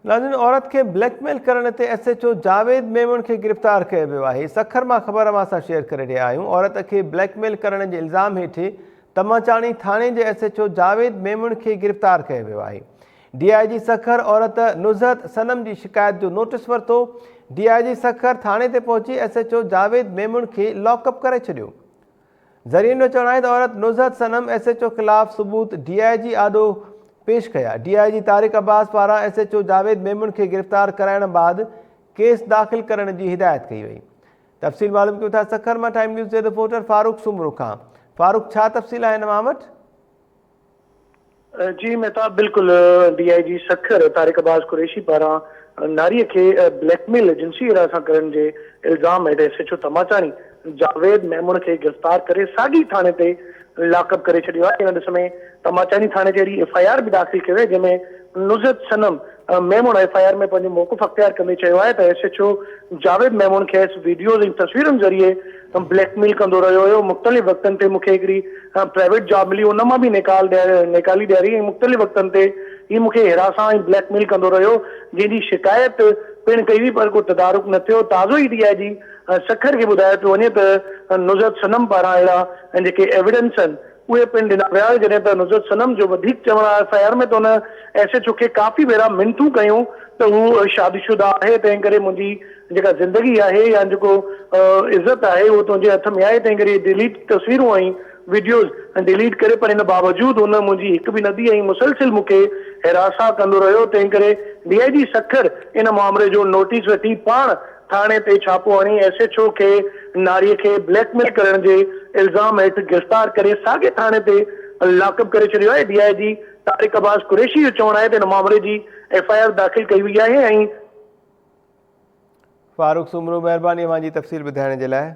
ناظرين عورت کي بليڪ ميل ڪرڻ تي S H O Javed Memon کي گرفتار ڪيو ويو آهي سکر مان خبر اوهان سان شيئر ڪري رهيا آهيون عورت کي بليڪ ميل ڪرڻ جي الزام هيٺ تماچاڻي ٿاڻي جي S H O Javed Memon کي گرفتار ڪيو ويو آهي ڊي I جي سکر عورت نزهت صنم جي شڪايت جو نوٽيس ورتو ڊي I جي سکر ٿاڻي تي پهچي S H O Javed Memon کي لاڪ اپ ڪري ڇڏيو ذريعن جو چوڻ آهي ته عورت Nuzhat Sanam S H O خلاف ثبوت ڊي I جي آڏو پيش ڪيا، ڊي I جي طارق عباس پاران S H O Javed Memon کي گرفتار ڪرائڻ بعد ڪيس داخل ڪرڻ جي هدايت ڪئي وئي. تفصيل معلوم ڪيون ٿا سکر مان ٽائيم نيوز جي رپورٽر فاروق سومرو کان. فاروق ڇا تفصيل آهن اوهان وٽ؟ جي مهتاب بلڪل D I G Sukkur Tariq Abbas Qureshi پاران ناري کي بليڪ ميل جنسي هراسان ڪرڻ جي الزام هيٺ S H O Tamachani Javed Memon کي گرفتار ڪري ساڳي ٿاڻي تي لاڪ اپ ڪري ڇڏيو آهي ان ڏس ۾ تماچاڻي ٿاڻي تي اهڙي ايف I R به داخل ڪئي وئي جنهن ۾ Nuzhat Sanam Memon F I R ۾ پنهنجو موقف اختيار ڪندي چيو آهي ته S H O Javed Memon کيس وڊيوز ۽ تصويرن ذريعي بليڪ ميل ڪندو رهيو هيو مختلف وقتن تي مون کي هڪڙي پرائيويٽ جاب ملي ان مان به نيڪال نيڪالي ڏياري ۽ مختلف وقتن تي هي مون کي هراسان ۽ بليڪ ميل ڪندو رهيو جنهن جي شڪايت پڻ ڪئي وئي پر ڪو تدارڪ نه ٿيو تازو ئي ڊي I جي سکر کي ٻڌايو پيو وڃي ته نزهت صنم پاران اهڙا جيڪي ايويڊنس آهن اهي پڻ ڏنا ويا جڏهن ته نزهت صنم جو وڌيڪ چوڻ آهي ايف I R ۾ ته هن ايس ايڇ او کي ڪافي ڀيرا منٿون ڪيون ته هو شادي شده آهي تنهن ڪري منهنجي جيڪا زندگي آهي يا جيڪو عزت آهي اهو تنهنجي هٿ ۾ آهي تنهن ڪري ڊليٽ تصويرون ۽ وڊيوز ڊليٽ ڪري پر ان باوجود هن منهنجي هڪ به نه ڏي ۽ مسلسل مون کي هراسان ڪندو رهيو تنهن ڪري ڊي I جي سکر ان مامري جو نوٽيس وٺي پاڻ ٿاڻي تي ڇاپو هڻي ايس ايڇ او کي ناري کي بليڪ ميل ڪرڻ جي الزام هيٺ گرفتار ڪري ساڳئي ٿاڻي تي لاڪ اپ ڪري ڇڏيو آهي D I G Tariq Abbas Qureshi جو چوڻ آهي ته ان مامري جي ايف I R داخل ڪئي وئي آهي ۽ فاروق سومرو مهرباني اوهان جي تفصيل ٻڌائڻ جي لاء.